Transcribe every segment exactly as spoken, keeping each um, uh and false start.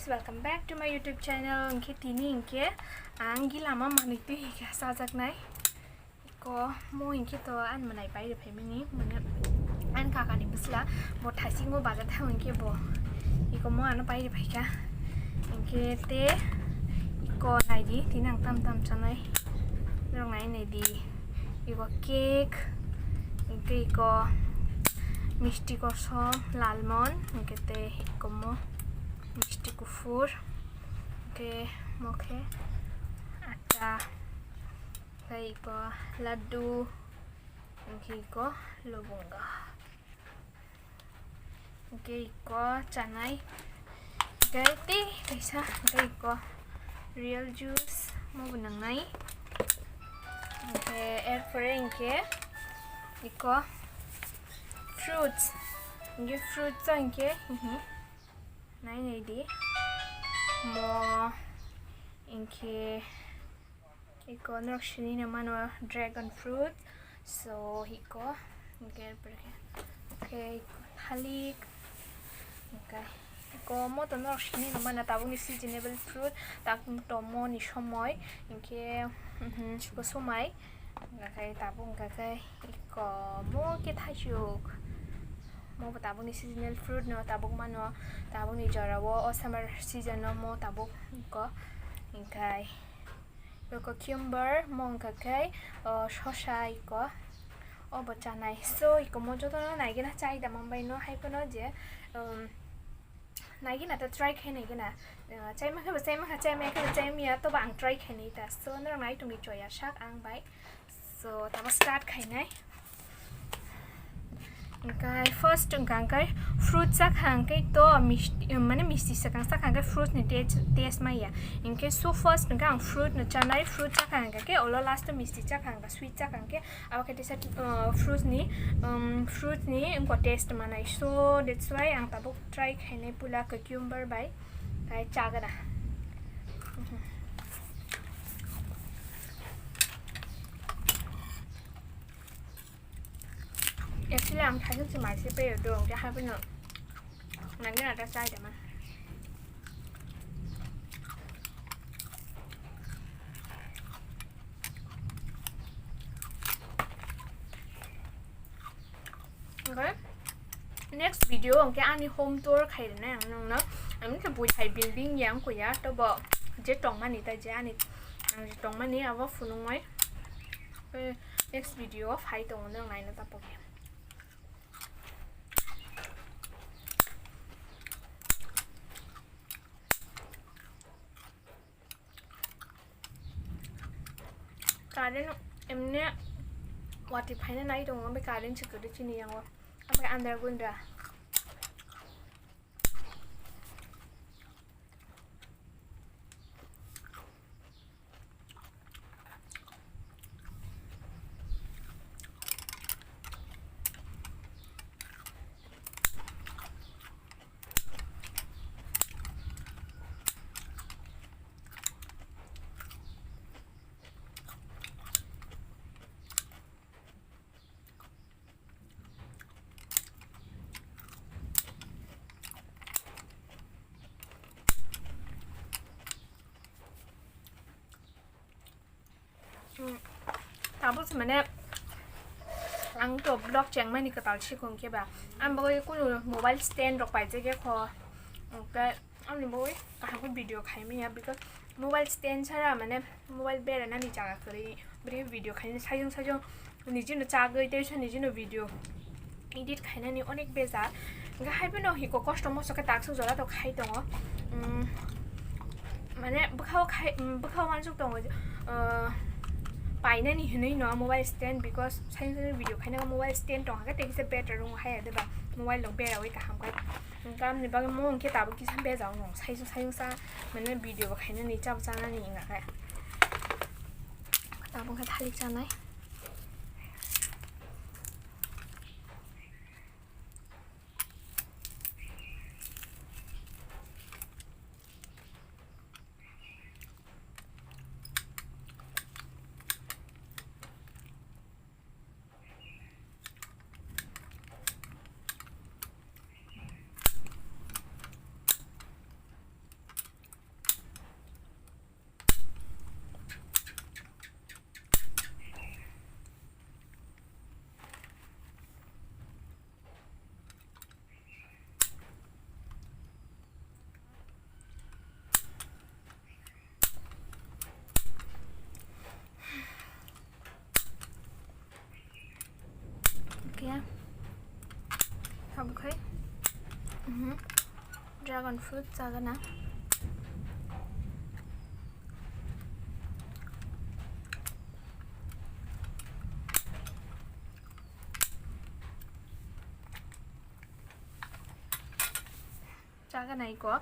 Welcome back to my YouTube channel. Hinkhe tini hinkhe ang gilama manwi twi hinkhe chajaknai. Iko mo hinkhe to ani mwnai pai rw phaimani, mane ani kakani bwsla bo thaisingo bazar thang hinkhe bo iko mo ano pai rw phaikha. Hinkhe te iko naidi tini ang tam tam chanai. Norok nai naidi. Iko cake, hinkhe iko misti kosom, lalmon, hinkhe te iko mo misti kuphur, hinkhe mo khe atta, hinkhe iko laddu, hinkhe iko lobonga. Hinkhe iko chanai. Hinkhe tei kaisa, hinkhe iko real juice, mo bo nangnai. Hinkhe erpore hinkhe iko fruits. Hinkhe fruits o hinkhe, hihi, nai nai di. Mo, hinkhe iko norok sinina mano dragon fruit. So, iko, hinkhe, hinkhe, iko thalik, hinkhe, iko mo to norok sinina mano tabukni seasonable fruit, tak tomo ni somoi, hinkhe, mhm, iko somai, hinkhe tabuk, hinkhe, iko mo khe thaisuk, mo bo tabukni seasonal fruit no tabuk mano, tabukni jora o, o summer season o mo tabuk, iko, hinkhe, Iko cucumber, mo wngkha khe, o, sosa iko. Obo chanai. So, iko mo jotono naigena chai da manbai no, hai phano je, um, naigena ta try khai naigena. Uh, chai mankha bo chai mankha, chai mankha bo chai maya, tobo ang try khai nai ta. So, norok nai tongwi choya sak ang bai. So, tamo start khainai. Hwnkhe first hwnkha hwnkhe fruit chakha hwnkhe to misti, mane misti swkang chakha hwnkhe fruit ni taste, taste maya. Hwnkhe so first hwnkhe ang fruit no chanai, fruit chakha hwnkhe khe olo last o misti chakha hwnkhe sweet chakha hwnkhe abo khe tisa, uh, fruit ni, um, fruit ni wngkha taste manai. So that's why ang tabuk try khainai pula cucumber bai, khai chagana. Actually, ang thaisuk se mai se peyo do, hwnkhe hapheno nangina ta chai dama. Hwnkhe next video hwnkhe ani home tour khai rwnai ang nokno. Ang khe bui hai building ya wngkha ya, tobo je tongmani ta je ani, ang je tongmani abo phunuknai. Next video o phai tongo, norok naina ta pokhe. Current emne watwi phaina nai tongo, omo current se kwrwi chini yango. Omo khe andar gunda. Hmm, tabuk se mane ang to vlog chengmani kwtal sikung khe ba. Ang bagwi kunu mobile stand rok paijak ya kho. Hwnkhe ani bagwi kaham khe video khaimaya, because mobile stand sara mane mobile beranani jaga kwrwi, bwrwi video khaina sajwng sajwng nijino chagwi tei nijino video edit khainani onek bejal. Hwnkhe hai phano hiko kosto mosto khe taksa jora to khai tongo. Umm, mane bwkhao khai, umm, bwkhao uansuk tongo, uh, painani hinwi no mobile stand, because sajwng sajwng video khaina mobile stand tong khe tei kisa better wngo hai ya, de ba? Mobile rok berawi kaham khai. Hwnkhe amoni bagwi mo hwnkhe tabuk kisa bejal no, sajwng sajwng sa mane video bo khainani, chabo chanani wngkha khe. Tabuk khe thalik chanai. Dragon fruit chagana. Chagana iko.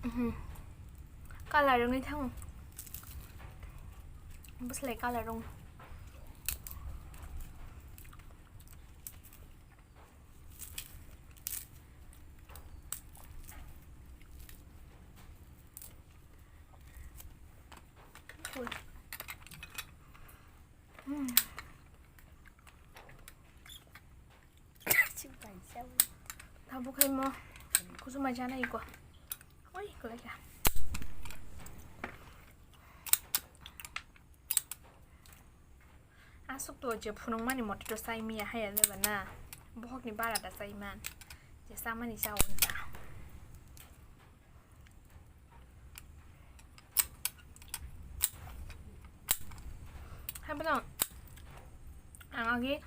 Mhm. Colour wngwi thango. Bwslai colour wng. Tabuk hai mo kusumai chana iko. Oi, kwlai kha. Aswk to je phunukmani mote to chai miya haya jeba na. Bohokni bara da chai man. Je chamani cha wng ta. Hai bono ang agi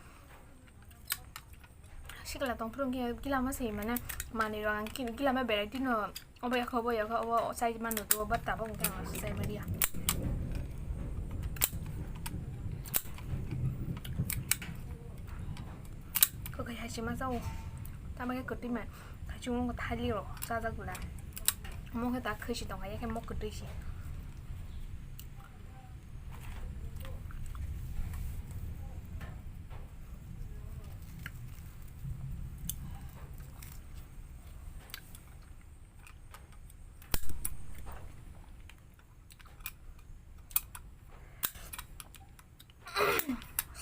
sikla tong phuru khe gila ma se mane manwi rok ang gila ma berai tino. Obo yakho, obo yakho, obo side mano to, obo tabuk hwnkhe ang aswk chai maliya. Kwkhwi hai se ma chao. Tamo khe kwtwi mai. Thaichung wngkha thali rok chajak bwla. Omo khe ta khwi se tongkha, yakhe mo kwtwi se.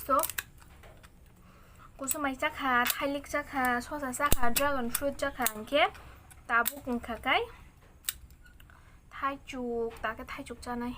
So, kusumai chakha, thailik chakha, sosa chakha, dragon fruit chakha, hwnkhe tabuk wngkha kai thaichuk, ta khe thaichuk chanai.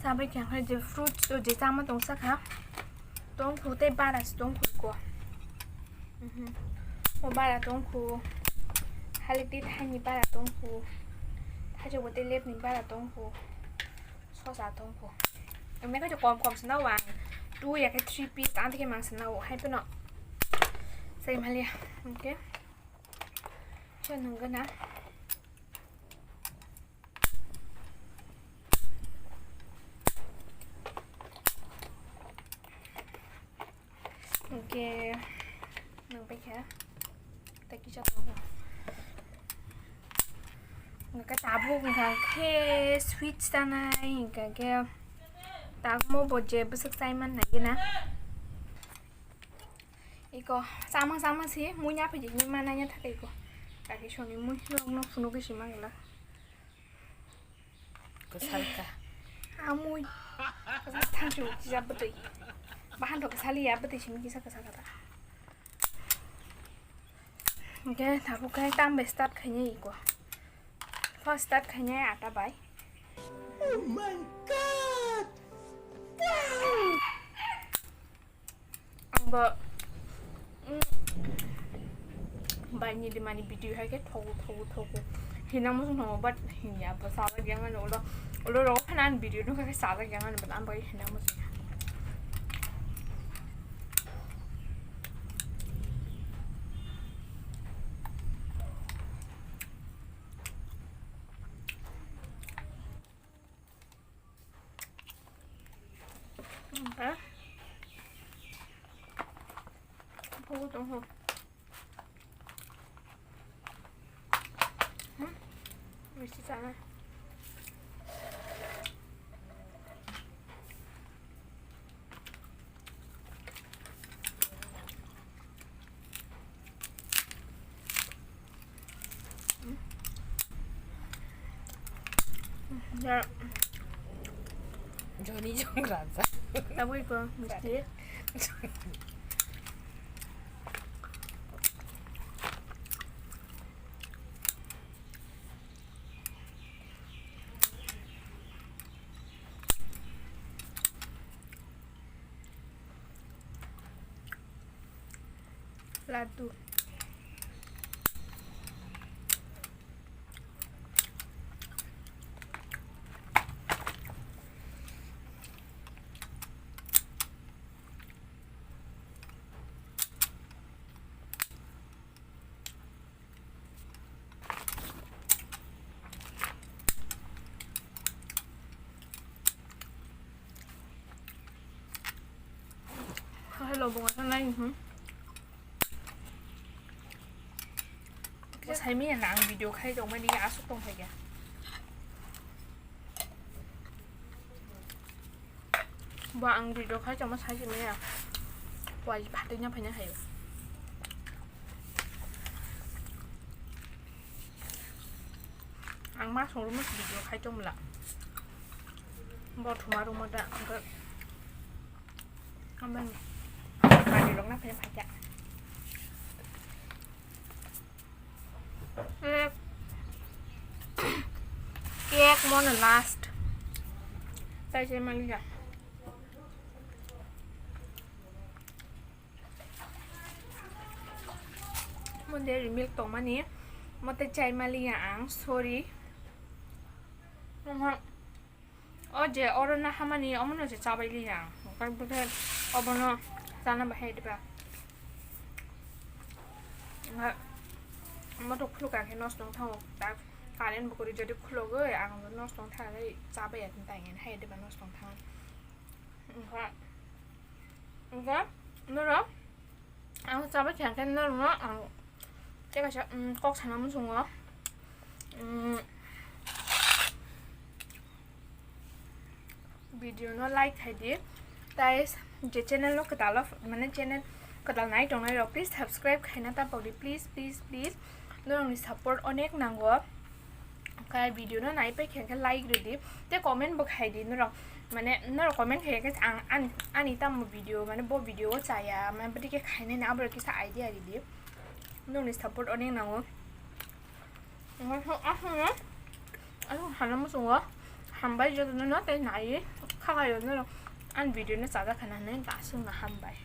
Chabai khe ang je fruits to je chama tong sakha, tongkhu tei bara se tongkhu ko. Mhm. O bara tongkhu, halik tei thaini bara tongkhu, thaichuk bo tei lepni bara tongkhu. Sosa tongkhu. Ang mekhe kom kom swnao ang. Two ya khe three piece ang tei khe mang swnao hai phano. Sai maliya. Okay. Chon nung gana. Hwnkhe nang bai kha tei kisa tongo. Hwnkhe tabuk hwnkha khe sweets tanai, hwnkha khe tagmo bo je bwswk chai man nai gana. Iko samang samang si mui nya phai di, mui mana nya thakai ko. Kaki soni mui rok no phunuk si mangla. Kwsal ka. Amui. Kwsal thangchu kisa bwtwi. Bahan rok kwsal ya bwtwi simi kisa kwsal ka ta. Hwnkhe tabuk khe tam bai start khainai iko. First start khainai ata bai. Oh my God! Wow! Angbo, mm, bai nili mani video hai khe thogo, thogo, thogo. Hina muchung thogo, but hinya bo sala gyan mani ulo, ulo rogo phana ani video nukha khe sala gyan mani, but ang bai hina muchung. Oke. Kuku tong ho. Hmm? Misti sana. Ya. Joni jong raja. Tabui ko misti. Laddu. Hello, bunga sanai, hmm. Kisa saimi na ang video khai tong mani asuk tong thai khe. Bo ang video khai tongma sai se maya. Wai phatwi na phaina hayo. Ang ma song ruma video khai tong mla. Bo thuma ruma da ang ka. Amang. Pati rong na phaina phaja. Cake. Cake mono last. Tai se mali ya. Mo dairy milk tongmani. Mo te chai mali ya ang, sorry. Aha. O je oro na hamani, omono se chabai liya. Okai bwkhe obono chana bahai diba. Nga moto khuluk khe nosto wng thango. Ta current bo kwrwi, jodi khulogwi ang nosto wng thangwi chabai ya, tini tai ngen hai diba nosto wng thang. Nga, nga, noro ang chabai khe, ang khe norokno ang tei kaisa, mm, kok sana muchungo. Mm, video no like khai di. Tai je channel no kwtal o, mane channel kwtal nai tongnai rok, please subscribe khaina ta pok di, please, please, please. Norokni support onek nango. Khe video no nai pai khe, khe like rwdi, tei comment bo khai di norok, mane norok comment khai khe ang ani, ani tamo video, mane bo video o chaya, mane bwdikhe khainani, aborok kisa idea rwdi, norokni support onek nango. Omo khe aswkno, aswk sana muchungo, hambai jotono no tei nai kha khaio norok ani video no chajak kha na hinwi aswkno hambai.